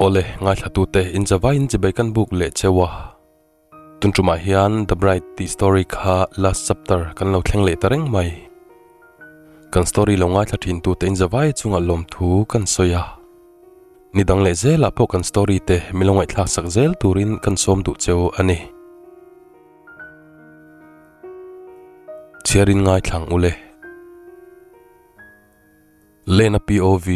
Awle, ngaithlatute in zavaiin chibai kan buk leh cheu a. Tun tumah hian The Bride tih story kha last chapter kan lo thleng leh ta reng mai. Kan story lo ngaithla thin tute in zavai chungah lawmthu kan sawi a. Ni dang leh zelah pawh kan story te mi lo ngaihthlak sak zel turin kan sawm duh cheu a ni. Chhiarin ngaithlang ule. Lena POV.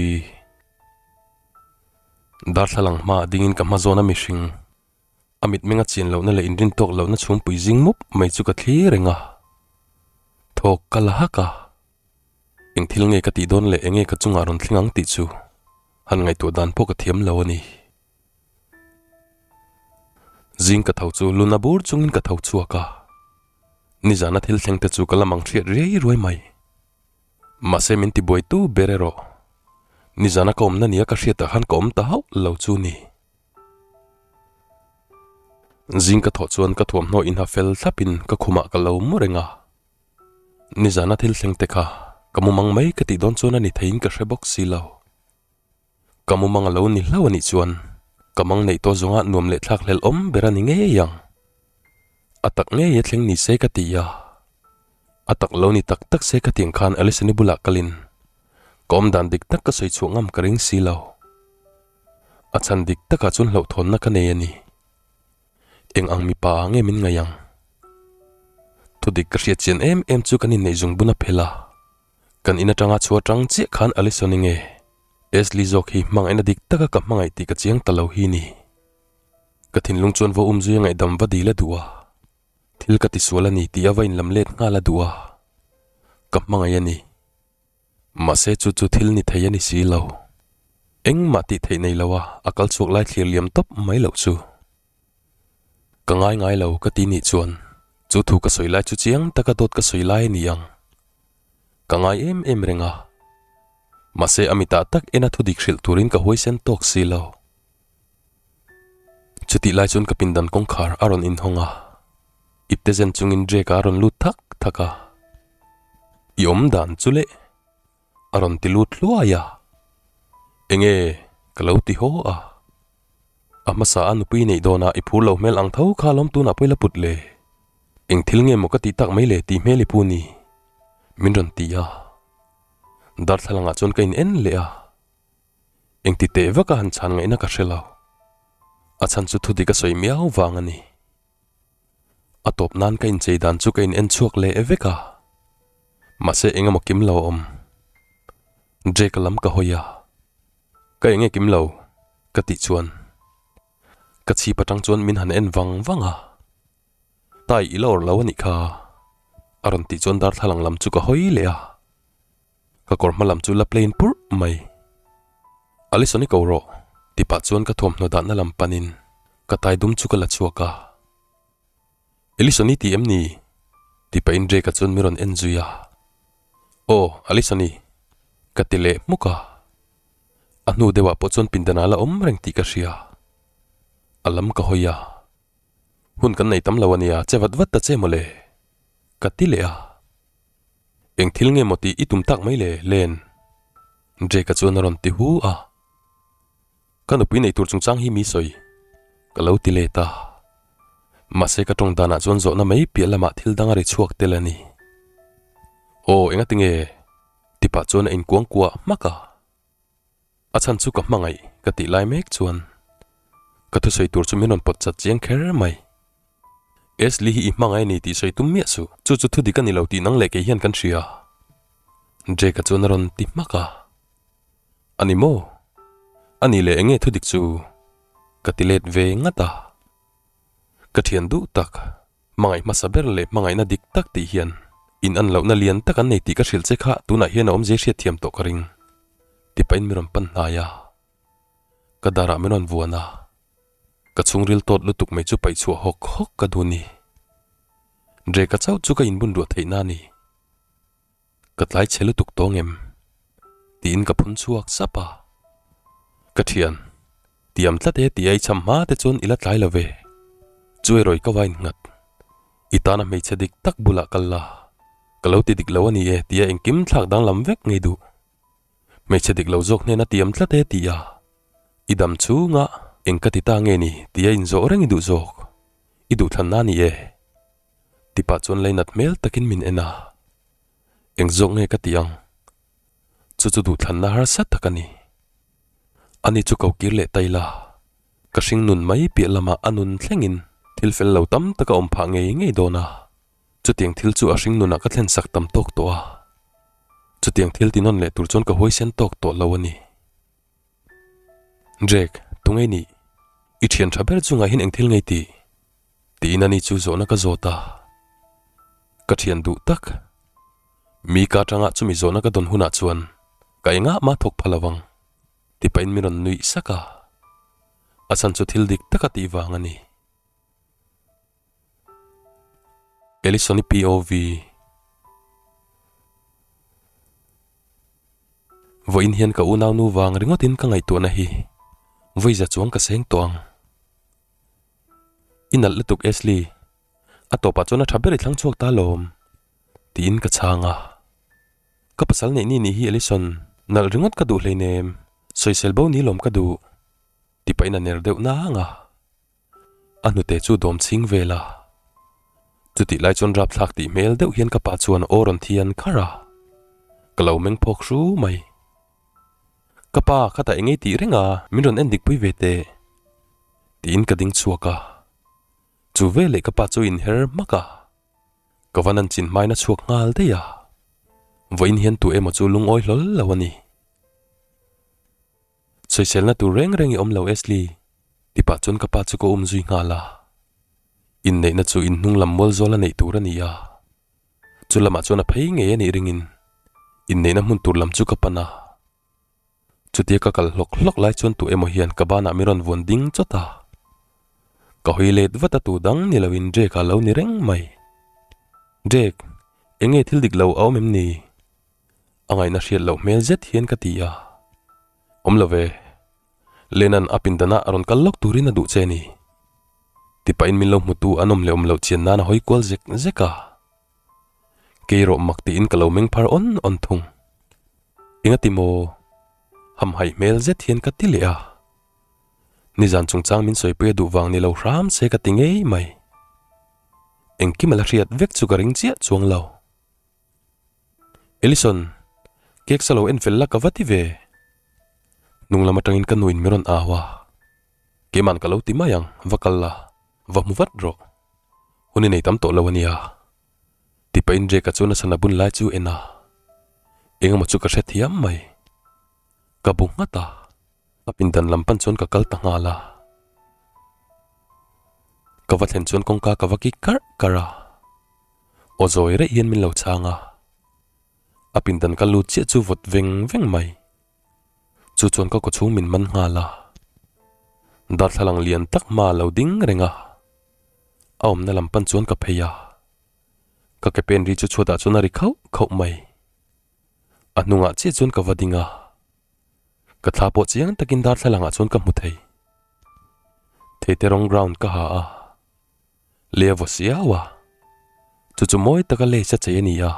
Darthlalang hmaah dingin ka hma zawn a mihring. A mitmeng a chian lohna leh inrin tawk lohna chhungpui zing mup mai chu ka thlir reng a. Thawk ka la hak a. Eng thil nge ka tih dawn leh enge ka chungah rawn thleng ang tih chu han ngaihtuah dan pawh ka thiam lo a ni. Zing ka tho chu luna bur chungin ka tho chhuak a. Nizana thil thleng te chu ka la mang hriat riai ruai mai. Mahse min tibuai tu ber erawh. Nizana ka awmna nia ka hriatah khan ka awm ta hauh lo chu ni. Zing ka thawh chuan ka thuamhnaw inha fel thlapin ka khumah ka lo mu reng a. Nizana thil thleng te kha ka mumang mai ka tih dawn chuan a ni theiin ka hre bawk si lo. Ka mumang a lo ni hlauh a nih chuan ka mang neih tawh zawnga nuam leh thlak hlelh awm ber a ni ngei ang. A tak ngei a thleng ni se ka ti a. A tak lo ni tak tak se ka tih ang khan Alison-i bulah kalin ka awm dan dik tak ka sawi chhuah ngam ka ring si lo. A chhan dik takah chuan hlauhthawnna ka nei a ni. Eng ang mipa ah nge min ngaih ang? Thudik ka hriat chian em em chu kan inneih zung bun a phel a. Kan in atanga chhuah tang chiah khan Alison-i nge Ashley zawk hi hmangaihna dik taka ka hmangaih tih ka chiang ta lo hi ni. Ka thinlung chuan va umzui a ngaihdam va dil a duh a. Thil ka tisual a ni tih a va inlam let nghal a duh a. Ka hmangaih a ni. Mahse chu chu thil ni thei a ni si lo. Engmah tih theih nei lo a a kal chhuak lai thlir liam tawp mai loh chu. Ka ngai ngai lo ka ti nih chuan chu thu ka sawi lai chu chiang taka dawt ka sawi lai a ni ang. Ka ngai em em reng a. Mahse a mitah tak ena thudik hrilh turin ka huaisen tawk si lo. Chutih lai chuan ka pindan kawngkhar a rawn inhawng a, ipte zen chungin Drake-a a rawn lut thak thak a. I awm dan chu leh a rawn ti lut hluai a. Enge ka lo ti haw a. A hmasa a nupui neih dawnah i phur lo hmel ang tho kha lawm tunah pawh i la put le. Eng thil nge maw ka tih tak mai le tih hmel i pu ni? Min rawn ti a. Darthlalangah chuan ka in en leh a. Engti teh vaka han chhan ngaihna ka hre lo. A chhan chu thudik a sawi miau vang a ni. A tawp nan ka inchei dan chu ka in en chhuak leh vek a. Mahse eng emaw kim lo a awm. Drake lam ka hawi a. Ka enge kim lo? Ka tih chuan. Ka chhip atang chuan min han en vang vang a. Tai i la awrh lo a nih kha. A rawn tih chuan darthlalang lam chu ka hawi leh a. Ka kawr hma lam chu la plain purh mai. Alison i ko rawh, ti pah chuan ka thuamhnaw dahna lam panin ka tai dum chu ka la chhuak a. Alison i ti em ni? ti pahin Drake-a chuan min rawn en zui a. Aw, Alison i, ka ti leh hmuk a. A hnu deuhah pawh chuan pindanah la awm reng tih ka hria. A lam ka hawi a. Hun kan nei tam lo a nia, che vat vat ta che mawle, ka ti leh a. Eng thil nge maw tih i tum tak mai le, Len? Drake-a chuan a rawn ti hu a. Ka nupui nei tur chungchang hi mi sawi ka lo ti let a. Mahse ka tawng danah chuan zawhna mai piah lamah thil dang a ri chhuak tel a ni. Aw, engati nge? ti pah chuan a inkuang kuah hmak a. A chhan chu ka hmangaih ka tih lai mek chuan ka thusawi tur chu min rawn pawt chat chiang kher mai. Ashley hi i hmangaih a ni tih sawi tum miah suh, chu chu thudik a ni lo tih nang leh kei hian kan hria. Drake-a chuan a rawn ti hmak a. A ni maw? A nih leh enge thudik chu? Ka ti let ve ngat a. Ka thian duh tak, hmangaih hmasa ber leh hmangaihna dik tak tih hian in an lohna lian tak an nei tih ka hrilh che kha tunah hian a awmzia hriatthiam tawh ka ring. Ti pahin min rawn pan hnai a. Ka darah min rawn vuan a. Ka chhungril tawt lutuk mai chu paih chhuah hawk hawk ka duh ni. Drake-a chauh chu ka inbun ruah theih na ni. Ka tlai chhe lutuk tawng em? Tiin ka phun chhuak sap a. Ka thian, tiam tlat e tih a i cham hma te chuan i la tlai lo ve. Chu erawh i ka vain nghat. I tana hmeichhe dik tak bulah kal la. Ka lo ti dik lo a ni e tia engkim thlak danglam vek ngei duh. Hmeichhe dik lo zawk hnena tiam tlat e tih a i dam chhunga. Eng ka ti ta nge ni tia inzawh reng i duh zawk? I duhthlanna a ni e. Tipah chuan lainat hmel takin min en a. Eng zawk nge ka tih ang? Chu chu duhthlanna harsa tak a ni. Ani chu ko kir leh ta ila, ka hring nun mai piah lamah a nun thlengin thil fel lo tam tak a awm phah ngei ngei dawn a. Chutiang thil chu a hring nunah ka thlen sak tam tawk tawh a. Chutiang thil ti nawn leh tur chuan ka huaisen tawk tawh lo a ni. Drake, tunge nih? I thian tha ber chungah hian eng thil ngei tih? Tiin ani chu zawhna ka zawt a. Ka thian duh tak. Mi ka atanga chumi zawhna ka dawn hunah chuan ka engah mah thawk pha lo ang. Ti pahin min rawn nuih sak a. A chhan chu thil dik taka tih vang a ni. Ellison-i POV. Vawiin hian ka unaunu vang ringawtin ka ngaihtuahna hi vawi za chuang ka seng tawh ang. I nalh lutuk Ashley, a tawpah chuan a tha ber i thlang chhuak ta lawm, tiin ka chhang a. Ka pasal neih ni nih hi Ellison, nalh ringawt ka duh hleinem, sawisel bo ni lawm ka duh, ti pahin a ner deuh nang a. A hnute chu dawm chhing vel a. Chutih lai chuan rapthlak tih hmel deuh hian ka pa chuan aw rawn thian kharh a. Ka lo meng phawk hru mai. Ka pa khatah eng ei tih reng a, min rawn en dik pui ve teh. Tiin ka ding chhuak a. Chu veleh ka pa chu inher hmak a. Ka van an chin hmain a chhuak nghal daih a. Vawiin hian tu emaw chu lungawi hlawl lo a ni. Sawiselna tur reng reng i awm lo Ashley, ti pah chuan ka pa chu ka um zui nghal a. Inneihna chu in hnung lam mual zawl a neih tur a ni a. Chu lamah chuan a phei ngei a nih ringin inneihna hmun tur lam chu ka pan a. Chutia ka kal hlawk hlawk lai chuan tu emaw hian ka banah min rawn vuan ding chawt a. Ka hawi let vat a tu dang ni loin Drake a lo ni reng mai. Drake, eng nge thil dik lo a awm em ni? A ngaihna hriat loh hmel zet hian ka ti a. Awm lo ve. Lena'n a pindanah a rawn kal lawk turin a duh che a ni. Tipahin min lo hmutu an awm leh awm loh chian nan a hawi kual zek zek a. Kei rawh mak tiin ka lo meng phar awn awn thung. Engati maw? Hamhaih hmel zet hian ka ti leh a. Nizan chungchang min sawipui a duh vang ni lo hram se ka ti ngei mai. Engkim a la hriat vek chu ka ring chiah chuang lo. Ellison, cake sa lo en fel la ka va ti ve. Hnung lam atangin ka nuin min rawn au a. Keiman ka lo ti mai ang, va kal la, va hmu vat rawh. Hun i nei tam tawh lo a nia. Ti pahin Drake-a chuan a sana bun lai chu en a. Engemaw chu ka hrethiam mai. Ka bu nghat a. A pindan lam pan chuan ka kal ta nghal a. Ka va thlen chuan kawngka ka va kik karh karh a. Aw zawi raih hian min lo chhang a. A pindan ka lut chiah chu vawt veng veng mai. Chu chuan ka kawchhung min man nghal a. Darthlalang lian tak hma a lo ding reng a. A awmna lam pan chuan ka phei a. Ka ke pen ri chu chhuatah chuan a ri khauh khauh mai. A hnungah chiah chuan ka va ding a. Ka thla pawh chiang takin darthlalangah chuan ka hmu thei. Theite rawng ground ka ha a, lei a vaw siau a, chu chu mawi taka lace a chei a ni a,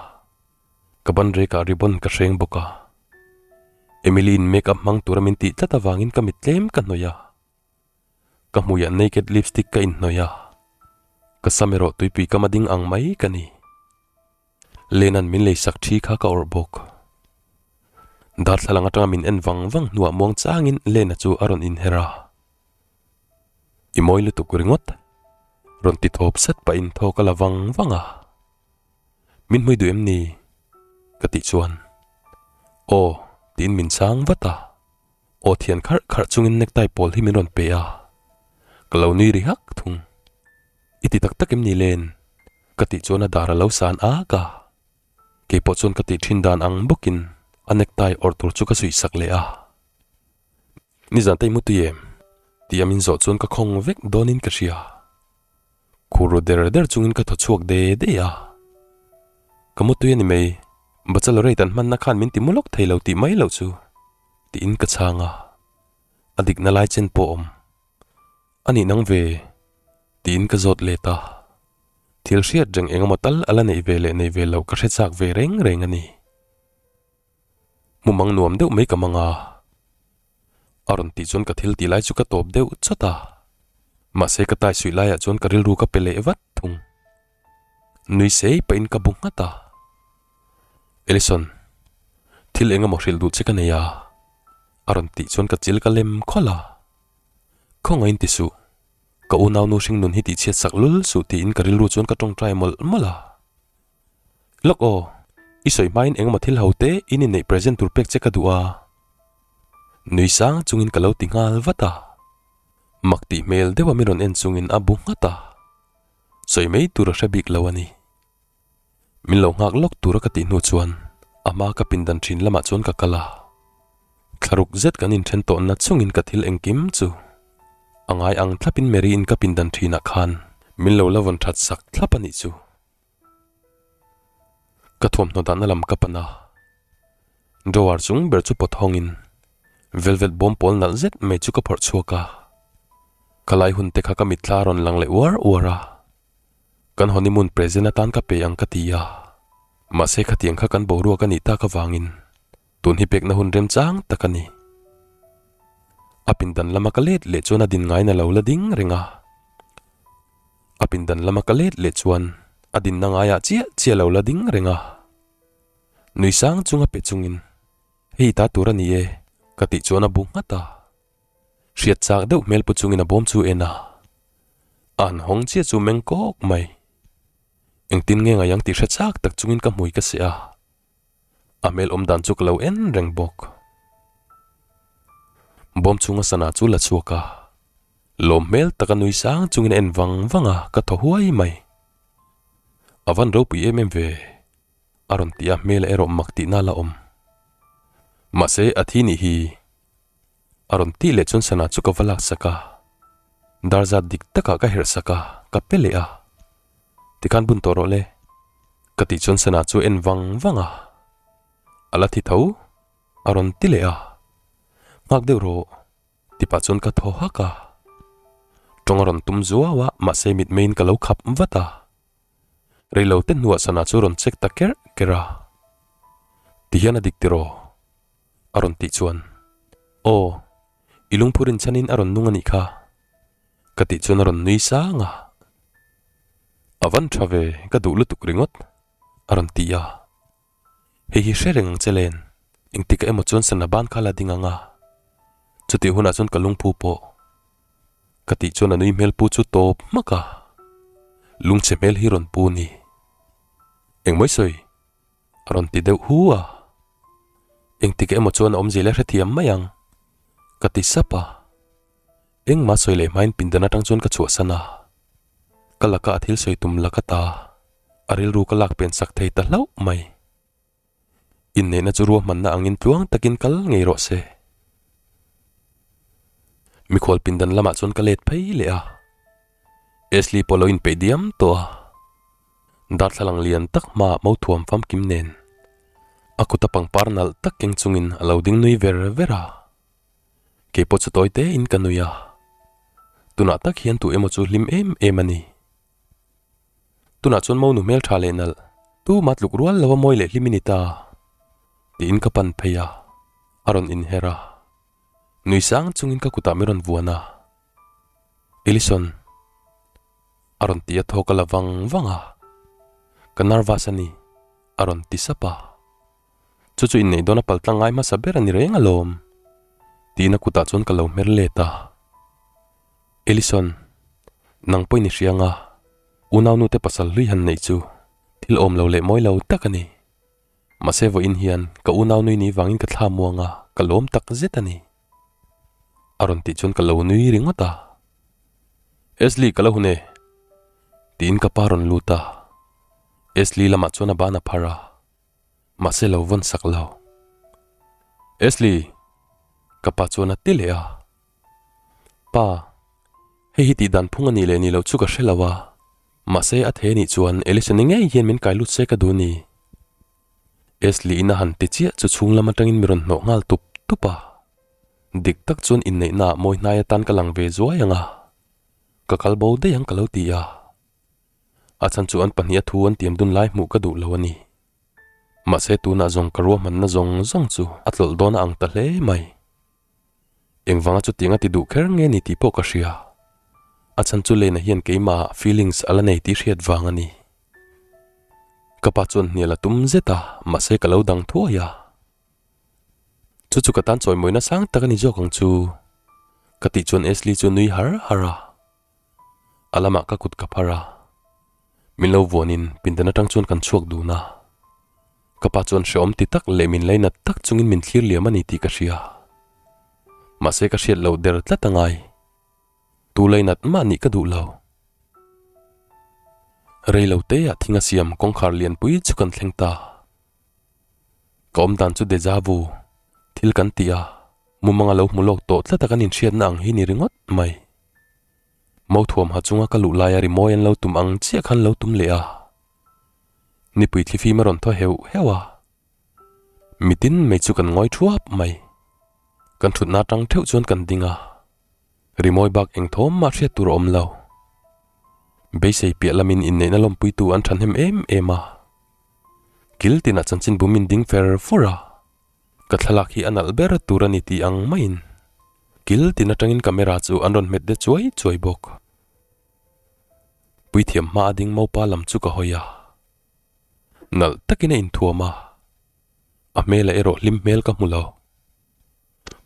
ka ban rekah ribbon ka hreng bawk a. Emily-in make up hmang tura min tih tlat avangin ka mit tlem ka hnawih a, ka hmuiah naked lipstick ka inhnawih a, ka sam erawh tuipui kam a ding ang mai ka ni. Lena'n min lei sak thi kha ka awrh bawk. Darthlalang atanga min en vang vang hnuah muang changin Lena chu a rawn inher a. I mawi lutuk ringawt. Rawn ti thawp sat pahin thaw ka la vang vang a. Min hmui duh em ni? Ka tih chuan. Aw, tiin min chhang vat a. Aw thian kharh kharh chungin necktie pawl hi min rawn pe a. Ka lo nui ri hak thung. I ti tak tak em ni Len? Ka tih chuan a dar a lo san ak a. Keipawh chuan ka tih thin dan ang bawkin a necktie awrh tur chu ka suih sak leh a. Nizan te i mu tui em? Tih a min zawh chuan ka khawng vek dawnin ka hria. Khur ru der der chungin ka thaw chhuak de de a. Ka mu tui a ni mai, Bachelorette an hmanna khan min ti mu lawk thei lo tih mai loh chu tiin ka chhang a. A dikna lai chen pawh awm. A nih nang ve? Tiin ka zawt let a. Thil hriat reng eng emaw tal a la neih ve leh nei ve loh ka hre chak ve reng reng a ni. Hmumang nuam deuh mai ka mang a. A rawn tih chuan ka thil tih lai chu ka tawp deuh chawt a. Mahse ka tai suih laiah chuan ka rilru ka pe leh vat thung. Nui sei pahin ka bu nghat a. Ellison, thil eng emaw hrilh duh che ka nei a? A rawn tih chuan ka chil ka lem khawlh a. Khawngaih in ti suh. Ka unau nu hring nun hi tih chhiat sak lul suh tiin ka rilru chuan ka tawngtai mawlh mawlh a. Lawk aw, i sawi hmain engemaw thil ho te in inneih present tur pek che ka duh a. Nui sang chungin ka lo ti nghal vat a. Mak tih hmel deuha min rawn en chungin a bu nghat a. Sawi mai tur a hre bik lo a ni. Min lo nghak lawk tura ka tih hnu chuan a hma ka pindan thin lamah chuan ka kal a. Thlaruk zet kan inthen tawhna chungin ka thil engkim chu a ngai ang thlapin Mary-in ka pindan thinah khan min lo la vawn that sak thlap a nih chu. Ka thuamhnaw dahna lam ka pan a, drawer chung ber chu pawt hawngin velvet bawm pawl nalh zet mai chu ka phawrh chhuak a. Ka lai hun te kha ka mitthla a rawn lang leh uar uar a. Kan honeymoon present atan ka pe ang ka ti a, mahse khatiang kha kan boruak a nih tak avangin tun hi pekna hun remchang tak a ni. A pindan lama ka let leh chuan a din ngaina lo la ding reng a. A pindan lama ka let leh chuan a dinna ngaiah chiah chiah lo la ding reng a. Nui sang chunga pe chungin, Hei ta tur a ni e, ka tih chuan a bu nghat a. Hriat chak deuh hmel pu chungin a bawm chu en a, a han hawng chiah chu meng kawk mai. Engtin nge ngai ang tih hre chak tak chungin ka hmui ka seh a, a hmel awm dan chu ka lo en reng bawk. Bawm chhunga sana chu la chhuak a, lawm hmel taka nui sang chungin a en vang vang a, ka thaw huai mai. A van ropui em em ve, a rawn ti a, hmel erawh mak tihna la awm. Mahse a thi nih hi. A rawn tih leh chuan sana chu ka va lak sak a, dar zat dik takah ka herh sak a, ka pe leh a. Tikhan bun tawh rawh le, ka tih chuan sana chu en vang vang a. A la thi tho, a rawn ti leh a. Nghak deuh rawh, ti pah chuan ka thaw hak a. Tawng a rawn tum zuau a, mahse mitmeiin ka lo khap vat a. Reilo te hnuah sana chu rawn check ta kerh kerh a. Tihian a dik tiraw? A rawn tih chuan, Aw, i lungphur inchhanin a rawn nung a nih kha, ka tih chuan a rawn nui sang a. A van tha ve, ka duh lutuk ringawt, a rawn ti a. Hei hi hre reng ang che len, engtikah emaw chuan sana ban kha la ding ang a, chutih hunah chuan ka lungphu pawh, ka tih chuan a nui hmel pu chu tawp hmak a, lungchhe hmel hi rawn pu ni. Engmawi sawi? A rawn ti deuh hu a, Engtik emaw chuan a awmzia leh hrethiam mai ang, ka ti sap a. Engmah sawi leh hmain pindan atang chuan ka chhuahsan a, ka laka a thil sawi tum la ka ta, a rilru ka lak pen sak thei ta hlauh mai. Inneihna chu ruahmanna angin tluang takin kal ngei rawh se. Mikhual pindan lamah chuan ka let phei leh a, Ashley pawh lo inpeih diam tawh a. Darthlalang lian tak hmaah mothuam famkim nen a kuta pangpar nalh tak keng chungin a lo ding nui ver ver a. Keipawh chu tawi tein ka nui a. Tunah tak hian tu emaw chu hlim em em a ni. Tunah chuan monu hmeltha leh nalh tuma tluk rual lo a mawi leh hlim i ni ta tiin ka pan phei a, a rawn inher a. Nui sang chungin ka kutah min rawn vuan a. Ellison. A rawn ti a thawk a la vang vang a, Ka nervous a ni, a rawn ti sap a. Chu chu inneih dawn a pal tlang ngai hmasa ber a ni reng alawm, tiin a kutah chuan ka lo hmer let a. Ellison, nang pawhin i hria anga, unaunu te pasal hlui han neih chu thil awm lo leh mawi lo tak a ni. Mahse vawiin hian ka unaunui ni vangin ka thla muang a, ka lawm tak zet a ni. A rawn tih chuan ka lo nui ringawt a. Ashley ka lo hun e, tiin ka pa rawn lut a. Ashley lamah chuan a ban a phar a, mahse lo vawn sak lo. Ashley! Ka pa chuan a ti leh a. Pa, hei hi tih dan phung a nih leh nih loh chu ka hre lo a, mahse a thei a nih chuan Elison-i ngei hian min kai lut se ka duh a ni. Ashley in a han ti chiah chu chhung lam atangin mi rawn hnawh nghal tup tup a. Dik tak chuan inneihna ah mawi hnai atan ka lang ve zuai ang a, ka kal bo daih ang ka lo ti a. A chhan chu an pahnih a thu an tiam dun lai hmuh ka duh lo a ni. Mahse tunah zawng ka ruahmanna zawng zawng chu a tlawlh dawn a ang ta hle mai. Engvanga chutianga ti duh kher nge ni tih pawh ka hria. A chhan chu Lena hian keimahah feelings a la nei tih hriat vang a ni. Ka pa chuan hnial a tum zet a, mahse ka lo dang thuai a. Chu chu ka tan chawimawina sang tak a ni zawk ang chu. Ka tih chuan Ashley chu nui har har a. A lamah ka kut ka phar a. Min lo vuanin pindan atang chuan kan chhuak dun a. Ka pa chuan hreawm ti tak leh min lainat tak chungin min thlir liam a ni tih ka hria. Mahse ka hriat loh der tlat a ngai. Tu lainat mah nih ka duh lo. Rei lo te ah thing a siam kawngkhar lianpui chu kan thleng ta. Ka awm dan chu deja vu, thil kan tih a, mumanga lo hmu lawk tawh tlat a kan inhriatna ang hi ni ringawt mai. Mothuam ha chunga ka luh laia rimawi an lo tum ang chiah khan lo tum leh a. Nipui thlifim a rawn thaw heuh heuh a. Mitin mai chu kan ngawi thuap mai. Kan thutna atang theuh chuan kan ding a. Rimawi bak eng thawm mah hriat tur a awm lo. Beisei piah lamin inneihna lawmpuitu an thahnem em em a. Kil tinah chanchinbu min ding fer fur a. Ka thlalak hi a nalh ber tur a ni tih ang maiin kil tin atangin camera chu an rawn hmet de chuai chuai bawk. Puithiam hma a ding mopa lam chu ka hawi a. Nalh takin a inthuam a, a hmelah erawh hlim hmel ka hmu lo.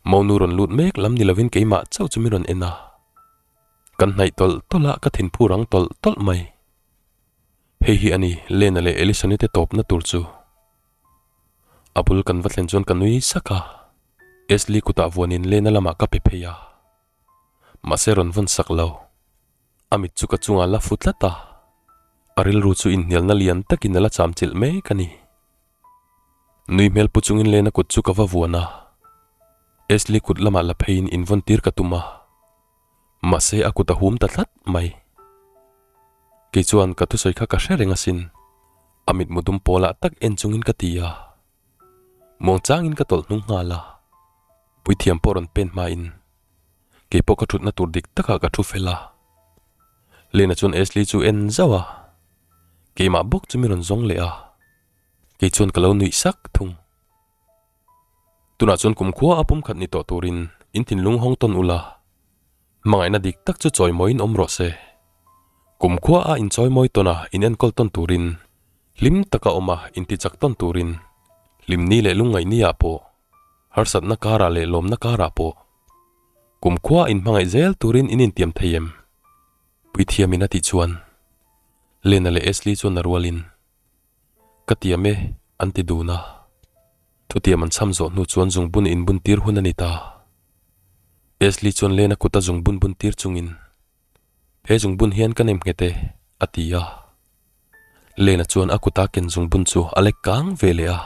Monu rawn lut mek lam ni lovin keimah chauh chu min rawn en a. Kan hnaih tawlh tawlh a, ka thinphu rang tawlh tawlh mai. Hei hi a ni Lena leh Elisoni te tawpna tur chu. A bul kan va thlen chuan ka nui sak a, Ashley kutah vuanin Lena lamah ka pe phei a. Mahse rawn vawn sak lo. A mit chu ka chungah la fu tlat a, a rilru chu inhnialna lian takin a la cham chilh mek a ni. Nui hmel pu chungin Lena kut chu ka va vuan a, Ashley kut lamah la pheiin invawn tir ka tum a, mahse a kut a hum ta tlat mai. Kei chuan ka thusawi kha ka hre reng asin, a mitmu dum pawlah tak en chungin ka ti a. Muangchangin ka tawlh hnung nghal a, puithiam pawh rawn pen hmain kei pawh ka thutna tur dik takah ka thu fel a. Lena chuan Ashley chu en zauh a, keimah bawk chu min rawn zawng leh a, kei chuan ka lo nuih sak thung. Tunah chuan kumkhua a pumkhat ni tawh turin in thinlung hawng tawn ula, hmangaihna dik tak chu chawimawiin awm rawh se. Kumkhua a inchawimawi tawn a in enkawl tawn turin, hlim taka awm a intichak tawn turin, hlimni leh lungngaihni ah pawh, harsatna karah leh lawmna karah pawh, kumkhua a inhmangaih zel turin in intiam thei em? Puithiamin a tih chuan Lena leh Ashley chuan a rualin, Ka tiam e, an ti dun a. Thutiam an chham zawh hnu chuan zungbun inbun tir hun a ni ta. Ashley chuan Lena kut a zungbun bun tir chungin, He zungbun hian ka nem nghet e, a ti a. Lena chuan a kuta ken zungbun chu a lek kang ve leh a.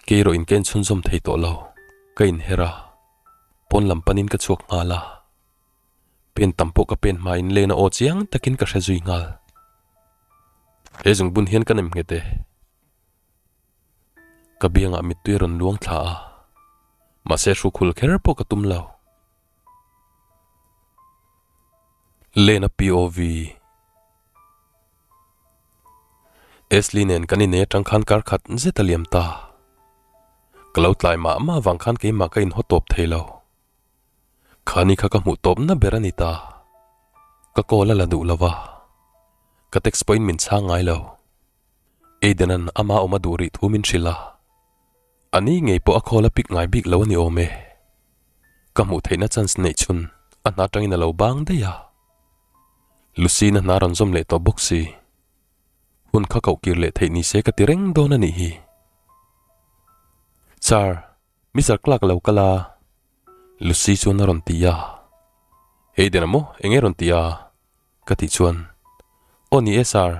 Kei erawh in ka inchhunzawm thei tawh lo, ka inher a. Pawn lam panin ka chhuak nghal a. Pen tam pawh ka pen hmain Lena aw chiang takin ka hre zui nghal. He zungbun hian ka nem nghet e. Ka biangah mittui a rawn luang thla a, mahse hrukhul kher pawh ka tum lo. Lena POV. Ashley nen kan inei atang khan kar khat zet a liam ta. Ka lo tlai mah mah avang khan keimah ka inhaw tawp thei lo. Khani kha ka hmuh tawpna ber a ni ta. Ka call a la duh lo va, ka text pawhin min chhang ngai lo. Aiden-a'n ama awm a duh rih thu min hrilh a, a ni ngei pawh a call a pick ngai bik lo a ni awm e. Ka hmuh theihna chance neih chhun a hna atangin a lo bang daih a. Lucy-na hna rawn zawm leh tawh bawk si. Hun kha koh kir leh theih ni se ka ti reng dawn a nih hi. Sir, Mister Clark lo kal a. Lucy chuan a rawn ti a. Aiden a maw? Enge rawn ti a? Ka tih chuan, Aw ni e sir,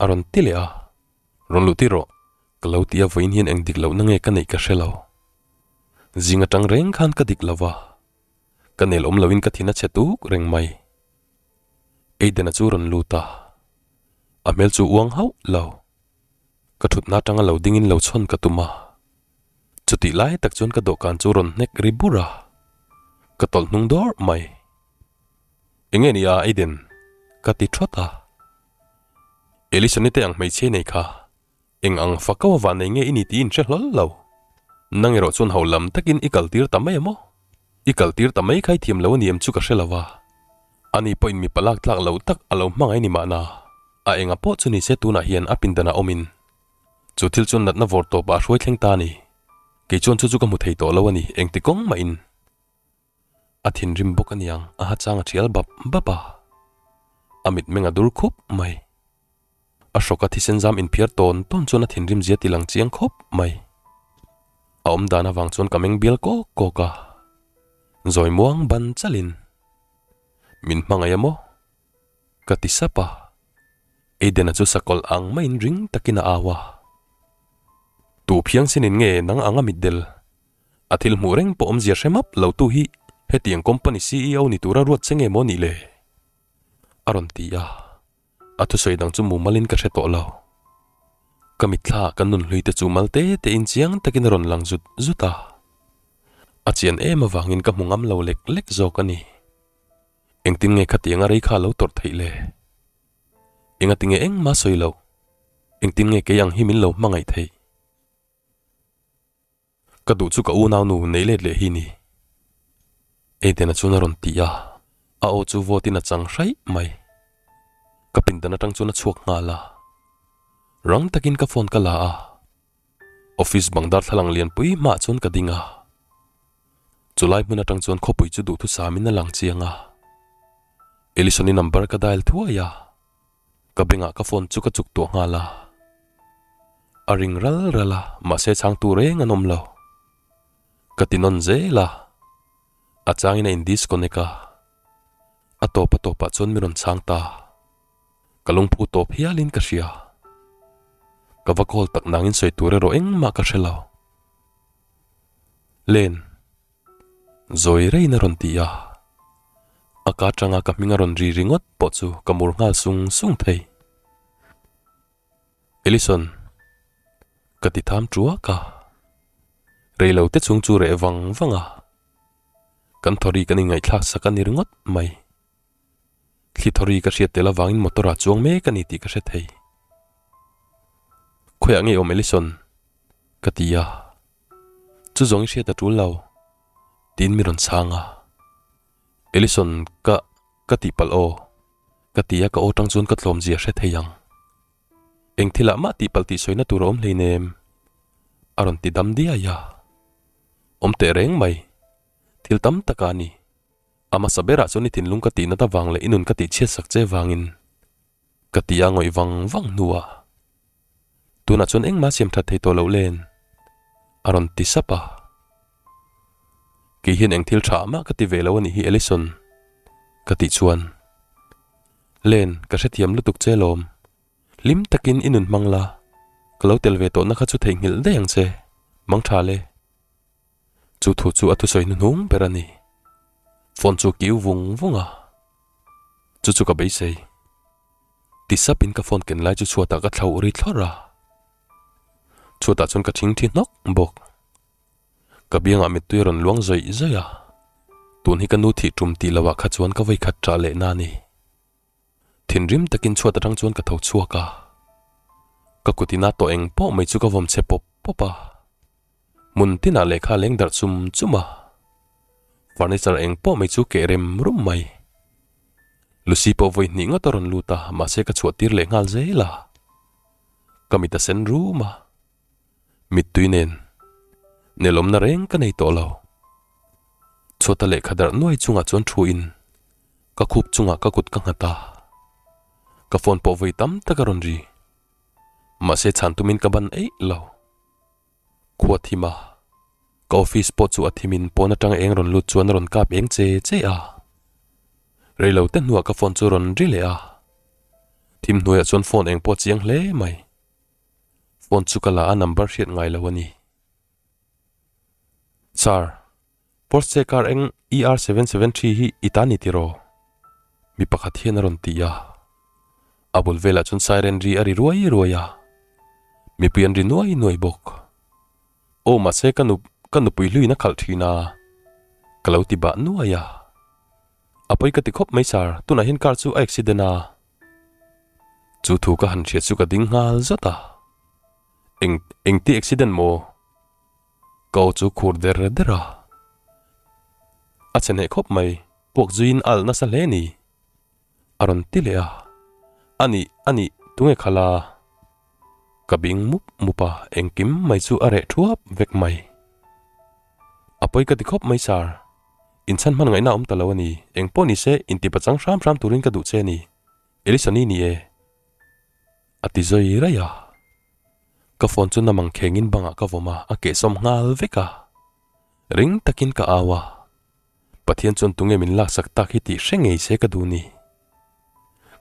a rawn ti leh a. Rawn luh tir rawh, ka lo ti a vawiin hian eng dik lohna nge ka neih ka hre lo. Zing atang reng khan ka dik lo va, ka nel awm loin ka thin a chhe tuk reng mai. Aiden-a chu rawn lut a, a hmel chu uang hauh lo. Ka thutna atanga lo dingin lo chhawn ka tum a, chutih lai tak chuan ka dawhkan chu rawn hnek ri bur a, ka tawlh hnung dawrh mai. Enge ni a Aiden? Ka ti thawt a. Elison-i te ang hmeichhia nei kha eng ang fako a van nei nge i ni tih in hre hlawl lo. Nang erawh chuan ho lam takin i kal tir ta mai a maw? I kal tir ta mai kha i thiam lo a ni em chu ka hre lo va. Ani pawhin mipa lak tlak lo tak a lo hmangaih ni mahna, a enga pawh chu ni se tunah hian a pindanah awmin chu thil chuan natna vawr tawpah a hruai thleng ta a ni. Kei chuan chu chu ka hmu thei tawh lo a ni, engti kawng mahin. A thinrim bawk a niang, a ha chang a thial bap bap a, a mitmeng a dur khup mai. A hrawka thisen zam inphiar tawn tawn chuan a thinrim zia ti lang chiang khawp mai. A awm dan avang chuan ka meng bial kawk kawk a, zawi muang ban chalin, Min hmangaih a maw? Ka ti sap a, Aiden-a chu sakawlh ang maiin ring takin a au a. Tu phiangsin-in nge nang anga mitdel? A thil hmuh reng pawh awmzia hre map lo tu hi hetiang company CEO ni tura ruat che nge maw nih le? A rawn ti a, a thusawi dang chu mumalin ka hre tawh lo. Ka mitthla ah kan nunhlui te chu mal te te in chiang takin a rawn lang zut zut a, a chian em avangin ka hmu ngam lo lek lek zawk a ni. Engtin nge khatiang a rei kha a lo tawrh theih le? Engatinge engmah sawi loh? Engtin nge kei ang hi min lo hmangaih theih? Ka duh chu ka unau nu nei let leh hi ni. Aiden-a chuan a rawn ti a, a aw chu vawtin a chang hraih mai. Ka pindan atang chuan a chhuak nghal a. Rang takin ka phone ka la a, office bang darthlalang lianpui hmaah chuan ka ding a. Chulai hmun atang chuan khawpui chu duhthusamin a lang chiang a. Ellison-i number ka dial thuai a. Ka bengah ka phone chu ka chuk tuah nghal a, a ring ral ral a, mahse chhangtu reng an awm lo. Ka ti nawn zel a, a changin a in disconnect a, a tawp a tawpah chuan mi rawn chhang ta. Ka lungphu tawp hialin ka hria. Ka va call tak nangin sawi tur erawh engmah ka hre lo. Len. Zawi reiin a rawn ti a, a ka atanga ka hming a rawn ri ringawt pawh chu ka mur nghal sung sung thei. Ellison, ka ti tham tuak a, reilo te chung chu reh vang vang a, kan thawri kan inngaihthlak sak a ni ringawt mai. Thli thawri ka hriat tel avangin motor ah chuang mek a ni tih ka hre thei. Khawiah nge awm Ellison? ka ti a. Chu zawng i hriat a tul lo, tiin mi rawn chhang a. Ellison, ka, ka tihpalh aw, ka ti a, ka aw tang chuan ka tlawm zia hre thei ang. Eng thilah mah tihpalh tih sawina tur a awm hleinem, a rawn ti dam diai a. Awm teh reng mai, thil tam tak a ni. A hmasa berah chuan i thinlung ka tih nat avang leh i nun ka tih chhiat sak che vangin ka ti a ngawih vang vang hnuah tunah chuan engmah siam that thei tawh loh len a rawn ti sap a. Kei hian eng thil tha mah ka ti ve lo a nih hi Allison ka tih chuan Len ka hrethiam lutuk che lawm hlim takin i nun hmang la ka lo tel ve tawhna kha chu theihnghilh daih ang che mang tha le. Chu thu chu a thusawi hnuhnung ber a ni. Phone chu kiu vung vung a, chu chu ka beisei. Ti sapin ka phone ken lai chu chhuatah ka thlauh ri thlawrh a. Chhuatah chuan ka thingthi hnawk bawk. Ka biangah mittui a rawn luang zawih zawih a, tun hi ka nu thih tum tih lohah kha chuan ka vawikhat ṭah lehna a ni. Thinrim takin chhuat atang chuan ka tho chhuak a, ka kut ina tawh eng pawh mai chu ka vawm chhe pawp pawp a, hmun tinah lehkha a leng darh chum chum a, furniture eng pawh mai chu keh rem rum mai. Lucy pawh vawi hnih ngawt a rawn lut a, mahse ka chhuah tir leh nghal zel a, ka mit a sen rum a, mittui nen nelawmna reng ka nei tawh lo. Chhuata lehkha darh nuai chungah chuan thu in Ka khup chungah ka kut ka nghat a, ka phone pawh vawi tam tak a rawn ri. Mahse chhan tumin ka ban eih lo. Khua thim a, ka office pawh chu a thimin pawn atanga eng rawn lut chuan a rawn kap eng che che a. Reilo te hnuah ka phone chu rawn ri leh a, thim hnuaiah chuan phone eng pawh a chiang hle mai. Phone chu ka la a number hriat ngai lo a ni. Sir. Porsche car eng ER 773 hi i ta ni tiraw? Mi pakhat hian a rawn ti a. A bul velah chuan siren ri a ri ruai ruai a. Mipui an ri nuai nuai bawk. Aw mahse ka nu ka nupui hluin a khalh thin a. Ka lo ti bah nuai a. A pawi ka ti khawp mai sir, tunah hian car chu a accident a. Chu thu ka han hriat chu ka ding nghal zat a. Eng engti accident maw? Ka aw chu khur der der a. A che hneh khawp mai, puak zuiin a alh nasa hle ni. A rawn ti leh a. A nih, a nih, tunge khalh a? Ka bing mup mup a, engkim mai chu a reh thuap vek mai. A pawi ka ti khawp mai sir. Inchhan hman ngaihna a awm ta lo a ni, eng pawh ni se inti pachang hram hram turin ka duh che a ni. Elison-i ni e. A ti zawi raih a. Ka phone chu namang khengin bangah ka vawm a, a kehsawm nghal vek a. Ring takin ka au a. Pathian chuan tunge min laksak tak hi tih hre ngei se ka duh ni.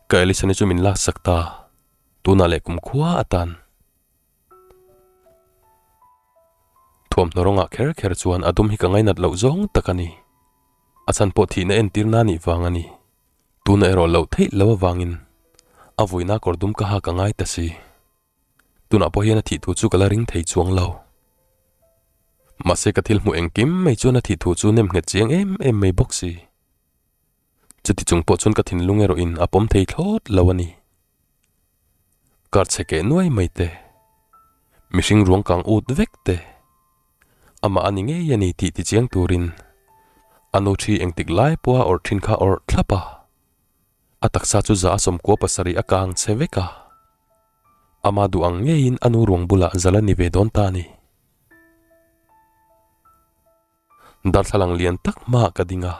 Ka Elison-i chu min laksak ta, tunah leh kumkhua atan. Thuamhnaw rawngah kher kher chuan a dum hi ka ngainat loh zawng tak a ni. A chhan pawh thihna entirna nih vang a ni. Tuna erawh loh theih lo avangin a vuina kawr dum ka hak a ngai ta si. Tunah pawh hian a thih thu chu ka la ring thei chuang lo. Mahse ka thil hmuh engkim mai chuan a thih thu chu nem nghet chiang em em mai bawk si. Chuti chung pawh chuan ka thinlung erawhin a pawm thei thlawt lo a ni. Kar chhe keh nuai mai te, mihring ruang kang ut vek te, amah a ni ngei a ni tih ti chiang turin a nu thi engtik lai pawha awrh thin kha awrh thlap a, a taksa chu za a sawmkua pasarih a kang chhe vek a, ama duh ang ngeiin a nu ruang bulah zal a ni ve dawn ta a ni. Darthlalang lian tak hmaah ka ding a.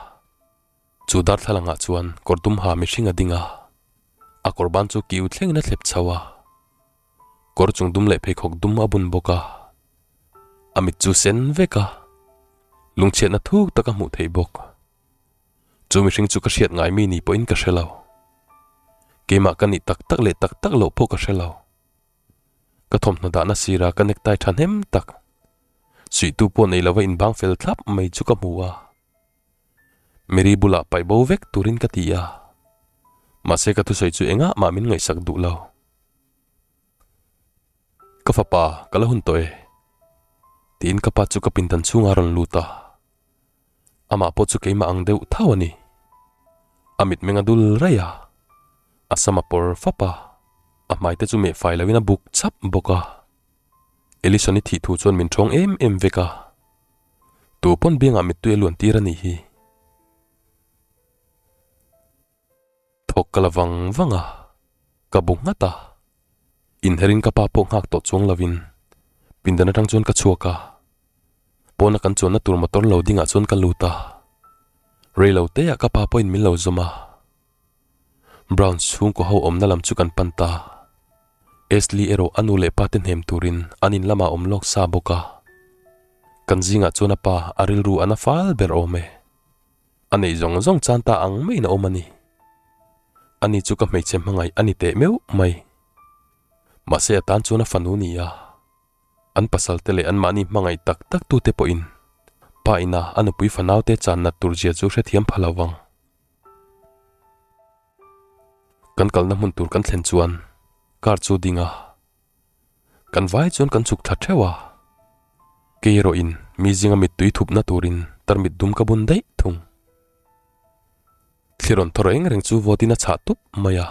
Chu darthlalangah chuan kawr dum ha mihring a ding a, a kawr ban chu kiu thlengin a thlep chho a. Kawr chung dum leh pheikhawk dum a bun bawk a. A mit chu sen vek a, lungchhiatna thuk tak a hmuh theih bawk. Chu mihring chu ka hriat ngai mi ni pawhin ka hre lo. Keimah ka nih tak tak leh tak tak loh pawh ka hre lo. Ka thawmhnaw dahna sira ka necktie thahnem tak, suihtu pawh nei lova inbang fel thlap mai chu ka hmu a. Mary bulah paih bo vek turin ka ti a, mahse ka thusawi chu engah mah min ngaihsak duh lo. Ka fapa, ka la hun tawh e, tiin ka pa chu ka pindan chhungah a rawn lut a. Amah pawh chu keimah ang deuh thau a ni. A mitmeng a dul raih a, a sam a pawr fap a, a hmai te chu meh fai loin a buk chap bawk a. Elison-i thih thu chuan min ṭhawng em em vek a. Tu pawn biangah mittui a luan tir a nih hi. Thawk ka la vang vang a, ka bu nghat a. Inherin ka pa pawh nghak tawh chuang lovin pindan atang chuan ka chhuak a. Pawna kan chuanna tur motor lo dingah chuan ka lut a. Rei lo teah ka pa pawhin min lo zawm a. Brown chhungkaw ho awmna lam chu kan pan ta. Ashley erawh a nu leh pa te hnem turin an in lamah awm lawk sa bawk a. Kan zingah chuan a pa a rilru a na fal ber awm e. A neih zawng zawng chan ta ang maiin a awm a ni. Ani chu ka hmeichhe hmangaih a ni teh meuh mai. Mahse a tan chuan a fanu ni a. An pasal te leh anmahni hmangaih tak tak tute pawhin pa ina a nupui fanaute chan nat tur zia chu hrethiam pha lo vang. Kan kalna hmun tur kan thlen chuan car chu ding a, kan vai chuan kan chhuk thla theuh a, kei erawh in mi zinga mittui thupna turin tarmit dum ka bun daih thung. Thli rawn thaw reng reng chu vawtin a chhah tup mai a,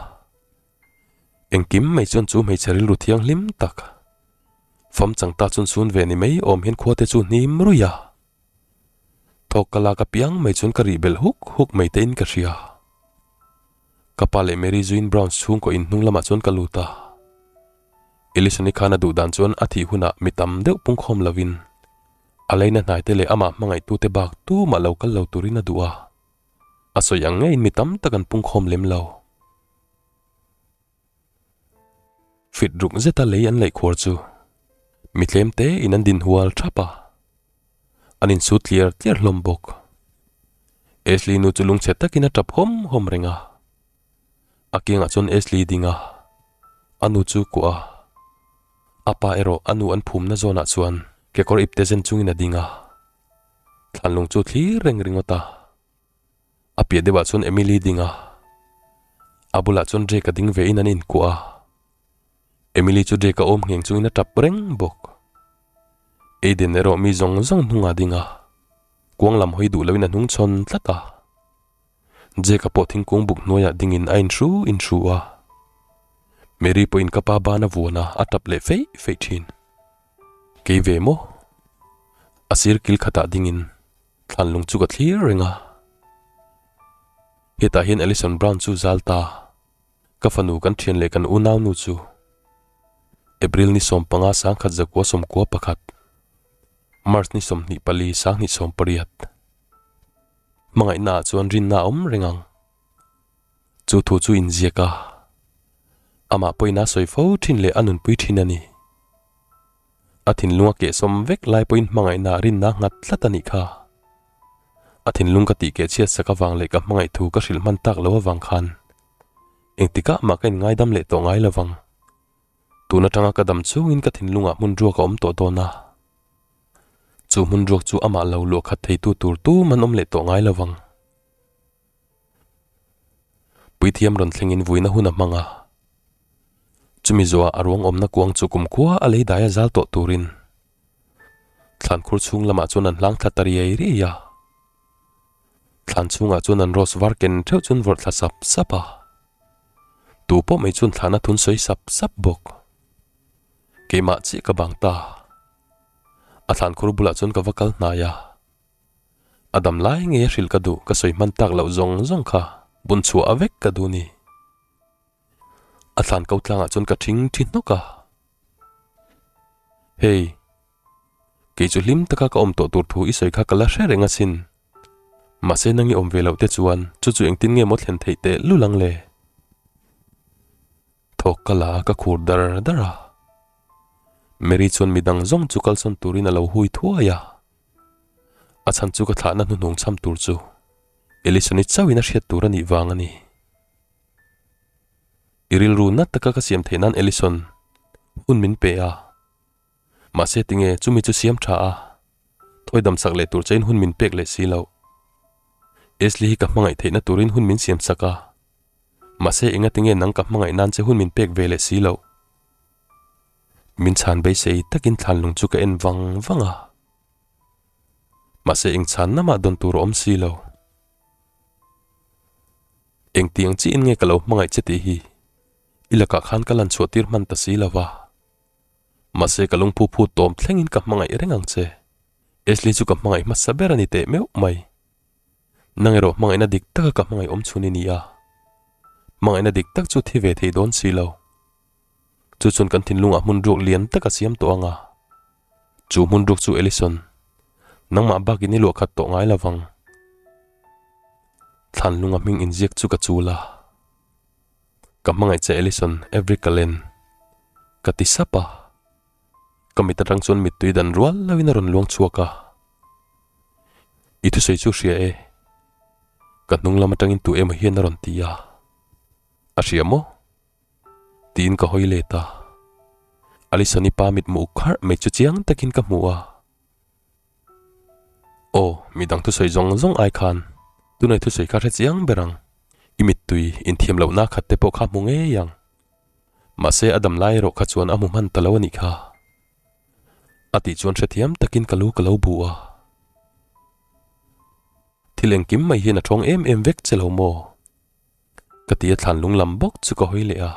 engkim mai chuan chu hmeichhe rilru thianghlim tak fam chang ta chuan sun ve ni mai awm hian khua te chu hnim ruih a. Thawk ka lak apiang mai chuan ka rih belh huk huk mai te in ka hria. Ka pa leh Mary zuin Brown chhungkaw in hnung lamah chuan ka lut a. Elison-i khan a duh dan chuan a thih hunah mi tam deuh pungkhawm lovin a leina hnai te leh amah hmangaihtute bak tumah lo kal lo turin a duh a. A sawi ang ngeiin mi tam tak an pungkhawm lem lo. Fit ruk zeta lei an laih khuar chu mi tlem te in an din hual thap a, an insut tliar tliar hlawm bawk. Ashley nu chu lungchhe takin a tap hawm hawm reng a, a kiangah chuan Ashley ding a, a nu chu kuah a, a pa erawh a nu an phumna zawnah chuan kekawr ipte zen chungin a ding a, thlanlung chu thlir reng ringawt a. A piah deuhah chuan Emily ding a, a bulah chuan Drake a ding ve in an inkuah a. Emily chu Drake a awm ngheng chungin a tap reng bawk. Aiden erawh mi zawng zawng hnungah a ding a, kuang lam hawi duh loin a hnung chhawn tlat a. Jake a pawh thingkung buk hnuaiah dingin a inhru inhru a. Mary pawhin ka pa ban a vuan a, a tap leh feih feih thin. Kei ve maw? A sir kil khatah dingin Thlanlung chu ka thlir reng a. Hetah hian Alison Brown chu zal ta. Ka fanu kan thian leh kan unaunu chu April ni 15 1991, March ni 24 2018. Hmangaihnaah chuan rinna a awm reng ang. Chu thu chu inziak a, amah pawhin a sawi fo thin leh a nunpui thin a ni. A thinlung a kehsawm vek lai pawhin hmangaihnaah rinna a nghat tlat a nih kha. A thinlung ka tih keh chhiat sak avang leh ka hmangaih thu ka hrilh hman tak lo avang khan engtikah mah ka inngaidam leh tawh ngai lovang. Tun atanga ka dam chungin ka thinlungah hmun ruak a awm tawh dawn a. Chu hmun ruak chu amah lo luah khat theitu tur tum an awm leh tawh ngai lovang. Puithiam rawn thlengin vuina hun a hmang a. Chumi zuah a ruang awmna kuang chu kumkhua a lei dai a zal tawh turin thlan khur chhung lamah chuan an hlang thla ta riai riai a. Thlan chhungah chuan an rose var ken theuh chuan vawrh thla sap sap a. Tu pawh mai chuan thlan a thun sawi sap sap bawk. Keimah chiah ka bang ta. A thlan khur bulah chuan ka va kal hnai a. A dam lai nge a hrilh ka duh ka sawi hman tak loh zawng zawng kha bun chhuah a vek ka duh ni. A thlan ko tlangah chuan ka thing thi hnawk a. Hei, kei chu hlim taka ka awm tawh tur thu i sawi kha ka la hre reng asin. Mahse nang i awm ve loh te chuan chu chu engtin nge maw thlen theih teh lul ang le? Thawk ka la a ka khur dar dar a. Mary chuan midang zawng chu kalsawn turin a lo hui thuai a. A chhan chu ka thlahna hnuhnung cham tur chu Elisoni chauhin a hriat tur a nih vang a ni. I rilru nat taka ka siam theih nan Elison hun min pe a. Mahse tinge chumi chu siam tha a, thawi dam sak leh tur chein hun min pek leh si loh. Ashley hi ka hmangaih theihna turin hun min siam sak a, mahse enga tinge nang ka hmangaih nan che hun min pek ve leh si loh. Min chhan beisei takin thlanlung chu ka en vang vang a. Mahse eng chhan namah dawn tur a awm si lo. Engtiang chiin nge ka lo hmangaih che tih hi i lakah khan ka lan chhuah tir hman ta si lo va. Mahse ka lungphu phut tawm thlengin ka hmangaih reng ang che. Ashley chu ka hmangaih hmasa ber a ni teh meuh mai. Nang erawh hmangaihna dik taka ka hmangaih awm chhun i ni a. Hmangaihna dik tak chu thi ve thei dawn si lo. Chu chuan kan thinlungah hmun ruak lian tak a siam tawh ang a. Chu hmun ruak chu Ellison, nangmah bakin i luah khat tawh ngai lovang. Thlanlunga hming inziak chu ka chul a. Ka hmangaih che Ellison, Avery Cullen. Ka ti sap a. Ka mit atang chuan mittui dan rual loin a rawn luang chhuak a. I thusawi chu hria e. Ka hnung lam atangin tu emaw hian a rawn ti a. A hria maw? Tiin ka hawi let a. Alison-i pa mitmu uk kharh mai chu chiang takin ka hmu a. Aw, midang thusawi zawng zawng ai khan tunai thusawi kha hre chiang ber ang. I mittui inthiam lohna khat te pawh kha hmu ngei ang. Mahse a dam lai erawh kha chuan a hmu hman ta lo a nih kha. A tih chuan hrethiam takin ka lu ka lo bu a. Thil engkim mai hian a thawng em em vek che lo maw? Ka ti a thlan lung lam bawk chu ka hawi leh a,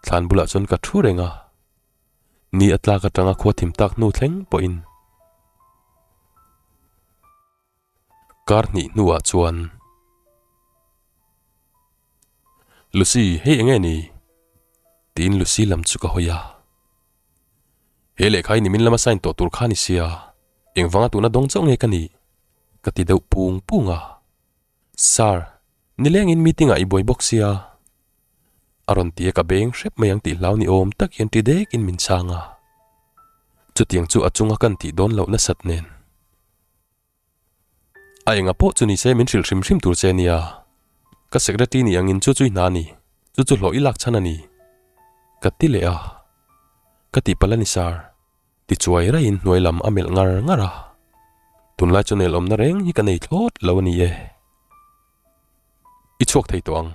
thlan bulah chuan ka thu reng a, ni a tlak atanga khua thim tak hnu thleng pawhin kar hnih hnuah chuan Lucy hei eng nge ni? tiin Lucy lam chu ka hawi a, he lehkha hi nimin lama sign tawh tur kha ni sia, engvanga tuna dawng chauh nge ka nih? ka ti deuh pung pung a. Sir, nilengin meeting ah i buai bawk sia. A rawn ti a ka beng hrep mai ang tih hlau ni awm tak hian ti dekin min chhang a. Chutiang chu a chunga kan tih dawn loh nasat nen. A enga pawh chu nise min hrilh hrim hrim tur che nia. Ka secretary ni angin chu chu i hna a ni, chu chu hlawh i lak chhan a ni. Ka ti leh a. Ka tihpalh a ni sir. Tichuai raiin hnuai lam a melh ngar ngar a, tunlai chu nelawmna reng hi ka nei thlawt lo a ni e. I chhuak thei tawh ang.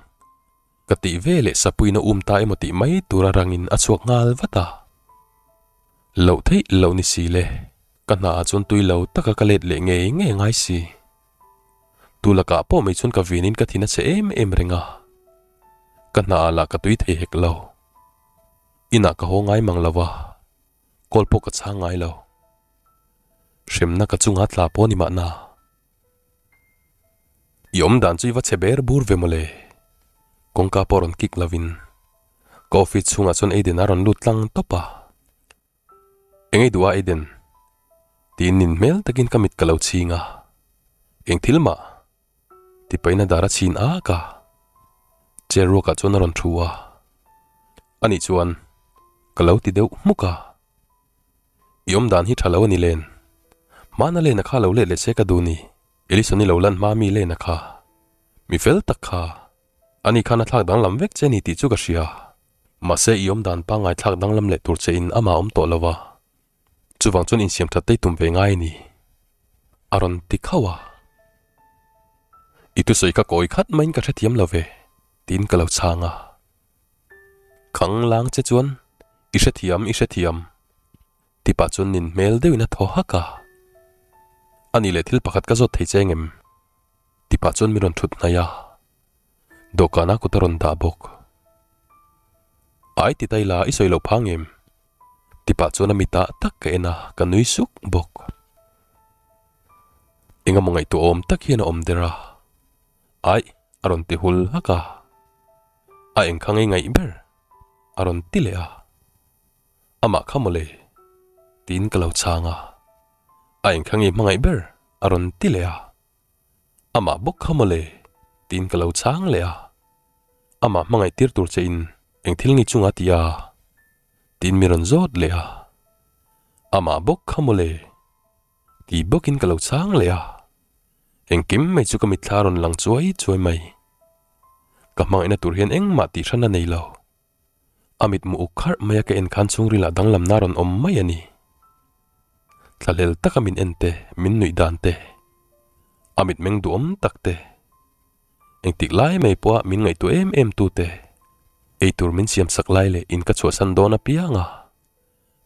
Ka tih ve leh sapuiin a um ta emaw tih mai tura rangin a chhuak nghal vat a. Loh theih loh ni si le, ka hna ah chuan tui lo taka ka let leh ngei ngei ngai si. Tu lakah pawh mai chuan ka vinin ka thin a che em em reng a, ka hna ah lah ka tui thei hek lo. Inah ka haw ngai mang lo a, kawl pawh ka chhang ngai lo. Hremna ka chunga tla pawh ni mahna. I awm dan chu i va chhe ber bur ve mawle. Kawngka pawh rawn kik lovin ka office chhungah chuan Aiden a rawn lut tlang tawp a. Eng ei duh a Aiden? Tiin nin hmel takin ka mit ka lo chhing a. Eng thil mah? Ti pahin a dar a chhin ak a. Chair ruakah chuan a rawn thu a. Anih chuan ka lo ti deuh hmuk a. I awm dan hi tha lo a ni len. Hmana len a kha lo let leh se ka duh ni. Elison i lo lan hma mi len a kha. Mi fel tak kha. Ani khan a thlak danglam vek che ni tih chu ka hria. Mahse i awm dan pangngai thlak danglam leh tur che in amah awm tawh lo a. Chuvang chuan insiam that te i tum ve ngai a ni. A rawn ti khauh a. I thusawi kha kawi khat maiin ka hrethiam lo ve, tiin ka lo chhang a. Khang lang che chuan i hrethiam, i hrethiam, ti pah chuan nin hmel deuhin a thaw hak a. A nih leh thil pakhat ka zawt thei che engem? Ti pah chuan min rawn thut hnaih a, dawhkana kut a rawn dah bawk. Ai ti ta ila i sawi loh phang em? Ti pah chuan a mitah tak ka en a, ka nui suk bawk. Engemaw ngaihtuah awm tak hian a awm der a, Aih a rawn ti hul hak a, a engkha ngei ngaih ber a rawn ti leh a, Amah kha mawle tiin ka lo chhang a, a engkha ngei hmangaih ber a rawn ti leh a. Amah bawk kha mawle tiin ka lo chhang leh a, amah hmangaih tir tur che in eng thil nge chunga ti a? tiin mi rawn zawt leh a, amah bawk kha mawle ti bawkin ka lo chhang leh a, engkim mai chu ka mitthla rawn lang chuai chuai mai. Ka hmangaihna tur hian engmah tih hran a nei lo. A mitmu uk kharh mai a ka en khan chhungrilah danglamna rawn awm mai a ni. Thlahlel taka min en te, min nuih dan te, a mitmeng duhawm tak te, engtik lai mai pawha min ngaihtuah em em tu te, eitur min siam sak lai leh in ka chhuahsan dawn apiang a,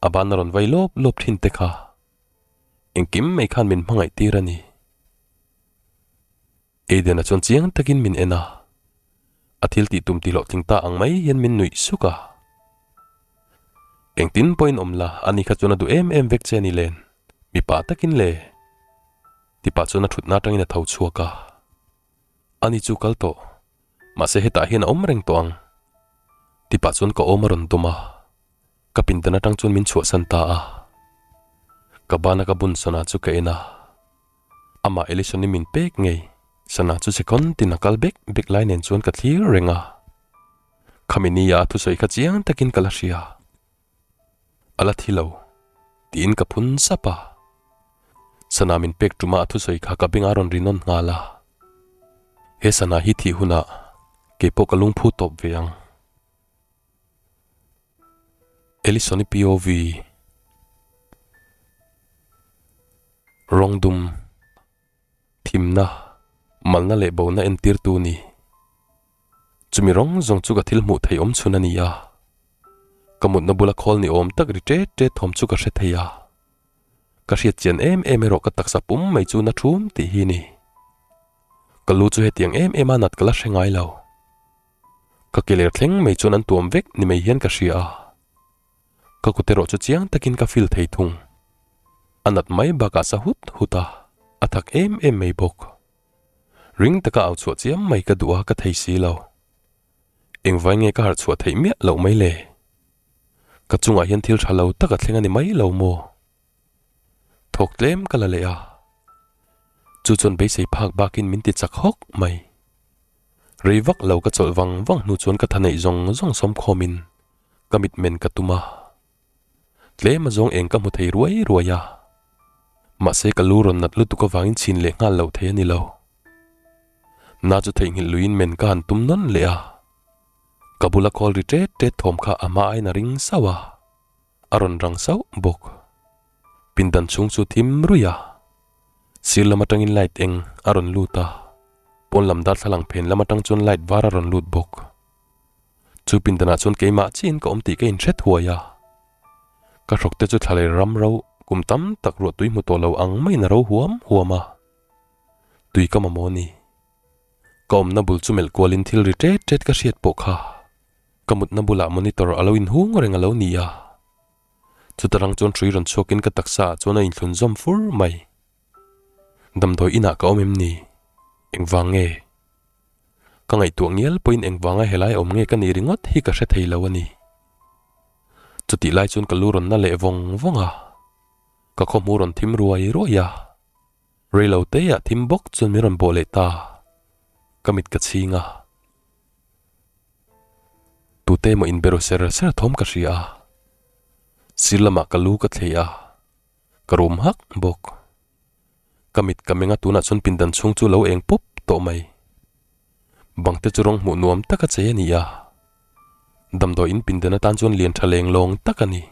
a ban a rawn vai lawp lawp thin te kha engkim mai khan min hmangaih tir a ni. Aiden-a chuan chiang takin min en a, a thil tih tum tih hlawhtling ta ang mai hian min nuih suk a. Engtin pawhin awm la, ani kha chuan a duh em em vek che a ni len, mipa takin le. Tipa chuan a thutna atangin a tho chhuak a. Ani chu kal tawh, mahse hetah hian a awm reng tawh ang. Tipa chuan ka awm a rawn dawm a, ka pindan atang chuan min chhuahsan ta a. Ka bana ka bun sana chu ka en a. Amah Ellison-i min pek ngei, sana chu second tin a kal bek bek lai nen chuan ka thlir reng a. Khami nia a thusawi kha chiang takin ka la hria. A la thi lo, tiin ka phun sap a. Sana min pek tuma a thusawi kha ka bengah a rawn ri nawn nghal a. He sana hi thih hunah keipawh ka lungphu tawp ve ang. Ellison-i POV Rawng dum, thimna, malna leh bona entirtu ni. Chumi rawng zawng chu ka thil hmuh theih awm chhun a ni a. Ka mutna bula khawl ni awm tak ri ṭet ṭet thawm chu ka hre thei a. Ka hriat chian em em erawh ka taksa pum mai chu na ṭhum tih hi ni. Ka lu chu hetiang em em a nat ka la hre ngai lo. Ka ke ler thleng mai chuan an tuam vek ni mai hian ka hria a. Ka kut erawh chu chiang takin ka feel thei thung. A nat mai bakah sa hut hut a, a thak em em mai bawk. Ring taka au chhuah chiam mai ka duh a ka thei si lo. Engvai nge ka harh chhuah theih miah loh mai le? Ka chungah hian thil tha lo tak a thleng a ni mai lo maw? Thawk tlem ka la leh a, chu chuan beisei phak bakin min ti chak hawk mai. Rei vak lo ka chawlh vang vang hnu chuan ka tha neih zawng zawng sawmkhawmin ka mitmen ka tum a. Tlem azawng eng ka hmu thei ruai ruai a. Mahse ka lu rawn nat lutuk avangin chhin leh nghal loh thei a ni lo. Na chu theihnghilh luiin men ka han tum nawn leh a. Ka bula call ri ṭet ṭet thawm kha a hma aiin a ring sauh a. A rawn rang sauh bawk. Pindan chhung chu thim ruih a. Sir lam atangin light eng a rawn lut a. Pawn lam darthlalang phen lam atang chuan light var a rawn lut bawk. Chu pindanah chuan keimah chiin ka awm tih ka inhre thuai a. Ka hrawk te chu thla leh ram ro kum tam tak ruah tui hmu tawh lo ang maiin a ro huam huam a. Tui ka mamawh a ni. Ka awmna bul chu melh kualin thil ri ṭet ṭet ka hriat pawh kha ka mutna bulah monitor a lo inhung reng a lo ni a. Chuta rang chuan hrui rawn chhuakin ka taksa ah chuan a inthlun zawm fur mai. Damdawi inah ka awm em ni? Engvang nge? Ka ngaihtuah ngial pawhin engvanga helai awm nge ka nih ringawt hi ka hre thei lo a ni. Chutih lai chuan ka lu rawn na leh vawng vawng a, ka khawhmu rawn thim ruai ruai a. Rei lo teiah thim bawk chuan min rawn bawh leh ta. Ka mit ka chhing a. Tute emaw inbe ru ser ser thawm ka hria a. Sir lamah ka lu ka thlei a, ka rum hak bawk. Ka mit ka meng a tunah chuan pindan chhung chu lo eng pup tawh mai. Bang te chu rawng hmuh nuam tak a chei a ni a. Damdawi in pindan atan chuan lian tha leng lawng tak a ni.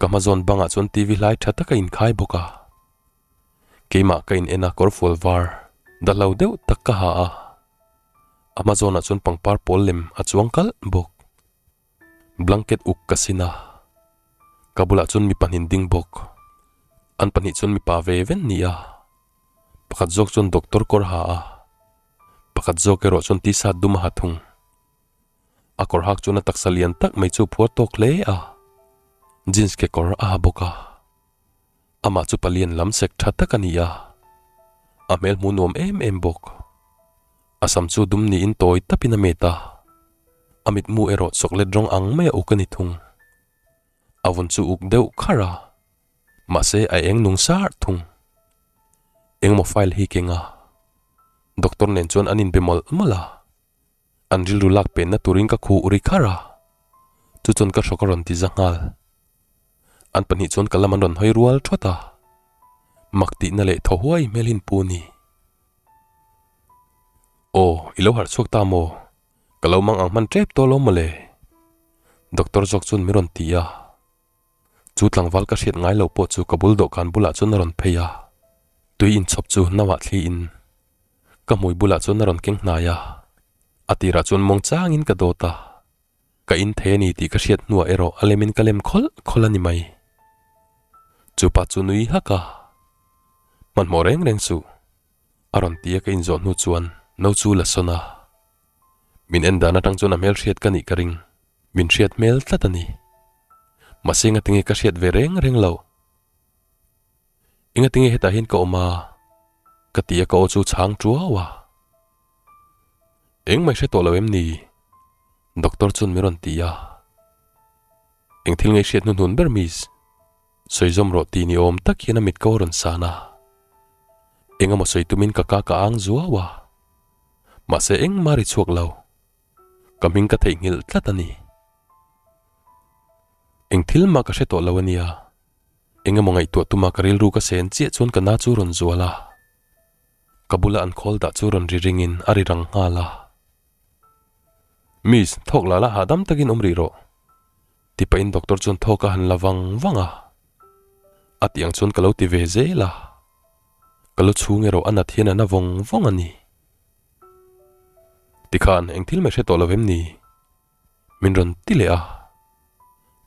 Ka hma zawn bangah chuan TV hlai tha tak a inkhai bawk a. Keimah ka in en a kawrfual var dahlo deuh tak ka ha a. A hma zawnah chuan pangpar pawl lem a chuang kalh bawk. Blanket uk ka sin a, ka bulah chuan mi pahnih ding bawk. An pahnih chuan mipa ve ven ni a, pakhat zawk chuan doctor kawr ha a, pakhat zawk erawh chuan t-shirt dum a ha thung. A kawr hak chuan a taksa lian tak mai chu phuar tawk hle a, jeans kekawr a ha bawk a. Amah chu palian lam sek tha tak a ni a, a hmel hmu nuam em em bawk. A sam chu dum niin tawi tapin a met a, a mitmu erawh chocolate rawng ang maia uk a ni thung. A vun chu uk deuh kharh a, mahse a eng nung sar thung. Engemaw file hi keng a, doctor nen chuan an inbe mawlh mawlh a. An rilru lak penna turin ka khuh ri kharh a, chu chuan ka hrawk a rawn ti za nghal. An pahnih chuan ka lam an rawn hawi rual thawt a, mak tihna leh thaw huai hmel hi an pu a ni. Aw, i lo harh chhuak ta maw? Ka lo mang ang hman tep tawh lo mawle? Doctor zawk chuan min rawn ti a. Chu tlangval ka hriat ngai lo pawh chu ka bul dawhkan bulah chuan a rawn phei a. Tui inchhawp chu nauah thli in ka hmui bulah chuan a rawn keng hnai a. A tirah chuan mawng changin ka dawt a. Ka in thei a ni tih ka hriat hnuah erawh a lemin ka lem khawlh khawlh a ni mai. Chu pa chu nui hak a. Hmanhmawh reng reng suh. A rawn ti a ka inzawh hnu chuan no chu la sawn a. Min en dan atang chuan a hmel hriat ka nih ka ring. Min hriat hmel tlat a ni. Mahse engatinge ka hriat ve reng reng lo. Engatinge hetah hian ka awm a? Ka ti a ka aw chu chhang tuau a. Engmah i hre tawh lo em ni? Doctor chuan min rawn ti a. Eng thil nge i hriat hnuhnun ber miss? Sawi zawm rawh tih ni awm tak hian a mit ko a rawn san a. Eng emaw sawi tumin ka ka ka ang zuau a. Mahse engmah ri chhuak lo. Ka hming ka theihnghilh tlat a ni. Eng thil mah ka hre tawh lo a nia. Eng emaw ngaihtuah tuma ka rilru ka sen chiah chuan ka na chu rawn zual a. Ka bula an khawl dah chu rawn ri ringin a ri rang nghal a. Miss, thawk la la hahdam takin awm rih rawh. Ti pahin doctor chuan thawk a han la vang vang a. A tih ang chuan ka lo ti ve zel a. Ka lu chhung erawh a nat hian a na vawng vawng a ni. Tikhan eng thil mai hre tawh lo em ni? Min rawn ti leh a.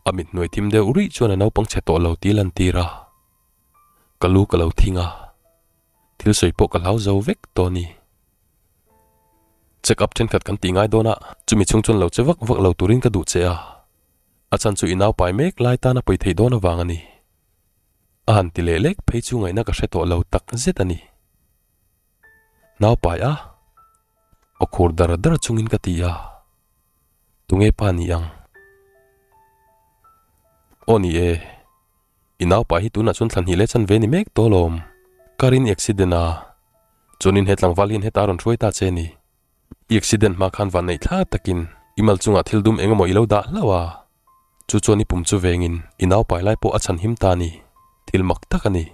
A mit hnuai thim deuh rih chuan a naupang chhe tawh lo tih a lantir a. Ka lu ka lo thing a. Thil sawi pawh ka hlau zo vek tawh a ni. Check up thenkhat kan tih ngai dawn a, chumi chhung chuan lo che vak vak lo turin ka duh che a. A chhan chu i nau pai mek lai tan a pawi theih dawn avang a ni. A han ti leh lek phei chu ngaihna ka hre tawh lo tak zet a ni. Nau pai a? Aw khur dar dar chungin ka ti a. Tunge pa ni ang? Aw ni e. I naupa hi tunah chuan thlan hnih leh chan ve ni mek tawh alawm. Car in i accident a, chuanin he tlangval hian heta a rawn hruai ta che ni. I accident hma khan van neih thlak takin i mal chungah thil dum eng emaw i lo dah hlauh a, chu chuan i pum chu vengin i naupai lai pawh a chhan him ta ni, thil mak tak a ni.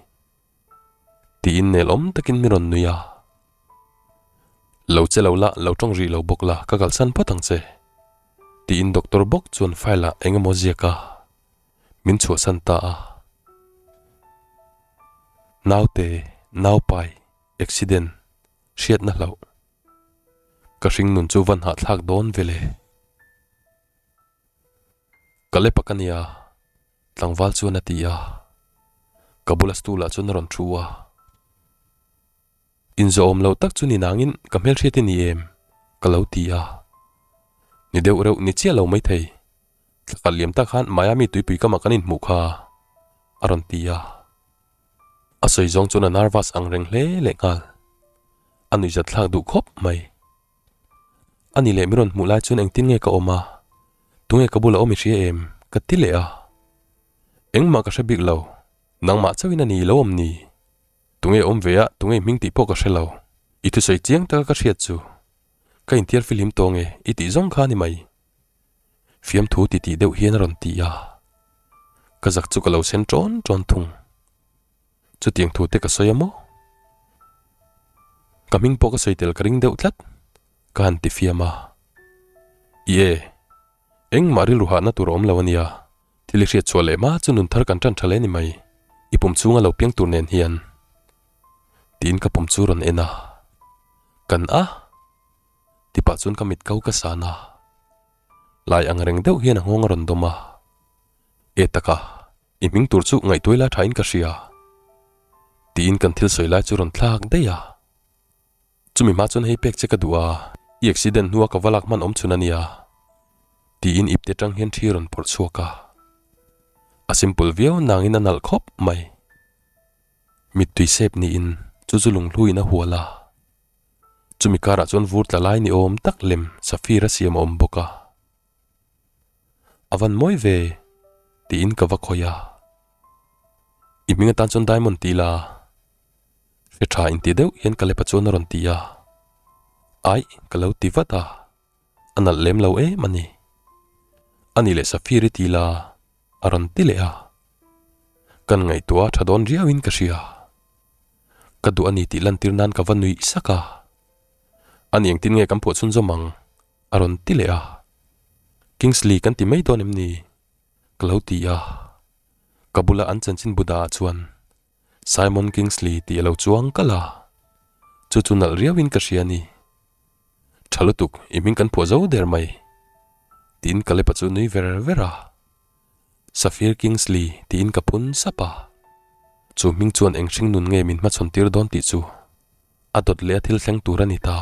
Tiin nel awm takin min rawn nui a. Lo che lo la, lo tawng rih lo bawk la, ka kalsan phawt ang che. Tiin doctor bawk chuan file ah eng emaw ziak a. Min chhuahsan ta a. Naute, naupai, accident, hriatna hlauh. Ka hringnun chu van hahthlak dawn ve le. Ka le pak a nia, tlangval chuan a ti a. Ka bula stool ah chuan a rawn thu a. Inzawhawm lo tak chu ni nangin ka hmelhriat i ni em? Ka lo ti a. Ni deuh reuh ni chiah lo maithei. Thlakhat liam tak khan Miami tuipui kamah kan inhmuh kha a rawn ti a. A sawi zawng chuan a nervous ang reng hle leh nghal. A nuihzat thlak duh khawp mai. A ni leh mi rawn hmuh lai chuan engtin nge ka awm a, tunge ka bulah awm i hria em? ka ti leh a. Engmah ka hre bik lo, nangmah chauhin a ni lo awm ni? Tunge awm ve a, tunge hming tih pawh ka hre lo. I thusawi chiang taka ka hriat chu ka intiar fihlim tawng e i tih zawng kha a ni mai. Fiamthu ti tih deuh hian a rawn ti a, ka zak chu ka lo sen ṭawn ṭawn thung. Chutiang thu te ka sawi a maw? Ka hming pawh ka sawi tel ka ring deuh tlat, ka han ti fiam a. I e, engmah rilru hahna tur a awm lo a nia, thil i hriat chhuah leh hma chu nun thar kan ṭan ṭha hle ni mai, i pum chhunga lo piang tur nen hian. Tiin ka pum chu rawn en a, Kan a? Ti pah chuan ka mit kau ka san a. Lai ang reng deuh hian a nghawng a rawn dawm a. E taka, i hming tur chu ngaihtuai la thain ka hria. Tiin kan thil sawi lai chu rawn thlak daih a. Chumi hma chuan hei pek che ka duh a, i accident hnua ka va lak hman awm chhun a nia. Tiin ipte tang hian thi rawn phawrh chhuak a. A simple viau nangin a nalh khawp mai. Mittui sep niin chu chu lunghluin a hual a. Chumi karah chuan vur tla lai ni awm tak lem Safir a siam a awm bawk a. A van mawi ve tiin ka va khawih a. I hming atan chuan Diamond ti la. Hre tha inti deuh hian Caleb-a chuan a rawn ti a. Aih ka lo ti vat a. A nalh lem lo em a ni. A nih leh Safir i ti la a rawn ti leh a. Kan ngaihtuah a tha dawn riauin ka hria. Ka duh a ni tih lantir nan ka va nuih sak a. A ni engtin nge kan phuah chhunzawm ang? A rawn ti leh a. Kingsley kan ti mai dawn em ni? Ka lo ti a. Ka bula an chanchin bu dah ah chuan Simon Kingsley tih a lo chuang kalh a. Chu chu nalh riauin ka hria a ni. Tha lutuk, i hming kan phuah zo der mai. Tiin Caleb-a chu nui ver ver a. Safir Kingsley tiin ka phun sap a. Chu hming chuan eng hring nun nge min hmachhawn tir dawn tih chu a dawt leh a thil thleng tur a ni ta.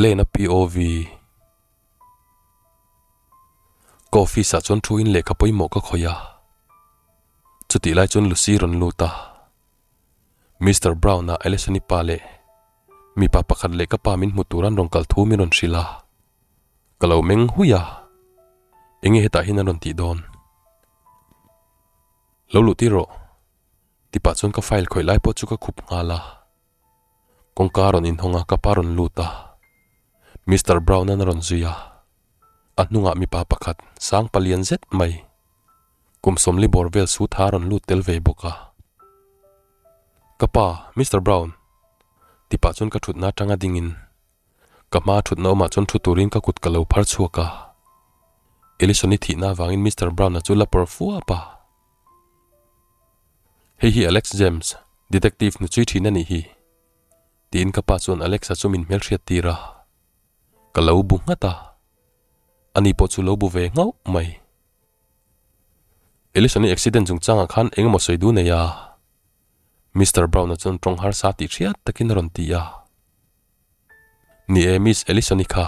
Lena POV Ka office ah chuan thu in lehkha pawimawh ka khawih a. Chutih lai chuan Lucy rawn lut a. Mister Brown-a Alison-i pa leh mipa pakhat leh ka pa min hmu tur an rawn kal thu min rawn hrilh a. Ka lo meng hui a, enge hetah hian an rawn tih dawn? Lo luh tir rawh, ti pah chuan ka file khawih lai pawh chu ka khup nghal a. Kawngka a rawn inhawng a, ka pa rawn lut a. Mister Brown-a'n a rawn zui a, a hnungah mipa pakhat sang palian zet mai, kum sawmli bawr vel su tha a rawn lut tel ve bawk a. Ka pa, Mister Brown, ti pah chuan ka thutna atanga dingin Ka hma thutna awmah chuan thu turin ka kut ka lo phar chhuak a. Ellison-i thihna avangin Mister Brown-a chu la pawr fuap a. Hei hi Alex James, detective hnuchhui thin a nih hi, tiin ka pa chuan Alex-a chu min hmelhriat tir a. Ka lo bu nghat a. Ani pawh chu lo bu ve nghauh mai. Ellison-i accident chungchangah khan eng emaw sawi duh nei a? Mister Brown-a chuan tawng harsa tih hriat takin a rawn ti a. Ni e, Miss Ellison-i kha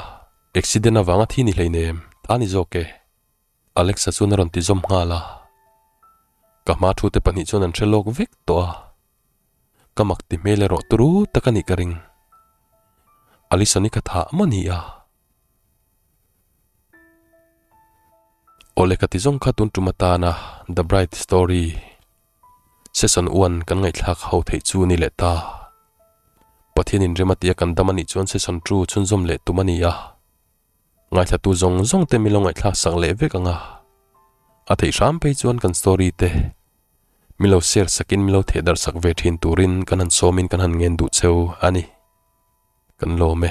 accident avanga thi ni hleinem, ta ni zawk e. Alexa chuan a rawn ti zawm nghal a. Ka hma thu te pahnih chuan an hre lawk vek tawh a. Ka mak ti hmel erawh turu tak a nih ka ring. Allison-i kha thah maw ni a? Awle ka ti zawng kha tun tum atana The Bride Story. Session one kan ngaihthlak ho theih chu ni leh ta. Pathianin rem a tia kan dam a nih chuan session two chhunzawm leh tum a ni a. Ngaithlatu zawng zawng te milo ngaihthlak sak leh vek ang a. A theih hram phei chuan kan story te milo share sakin milo thehdarh sak ve thin turin kan han sawmin kan han ngen duh cheu a ni. Kan lawm e.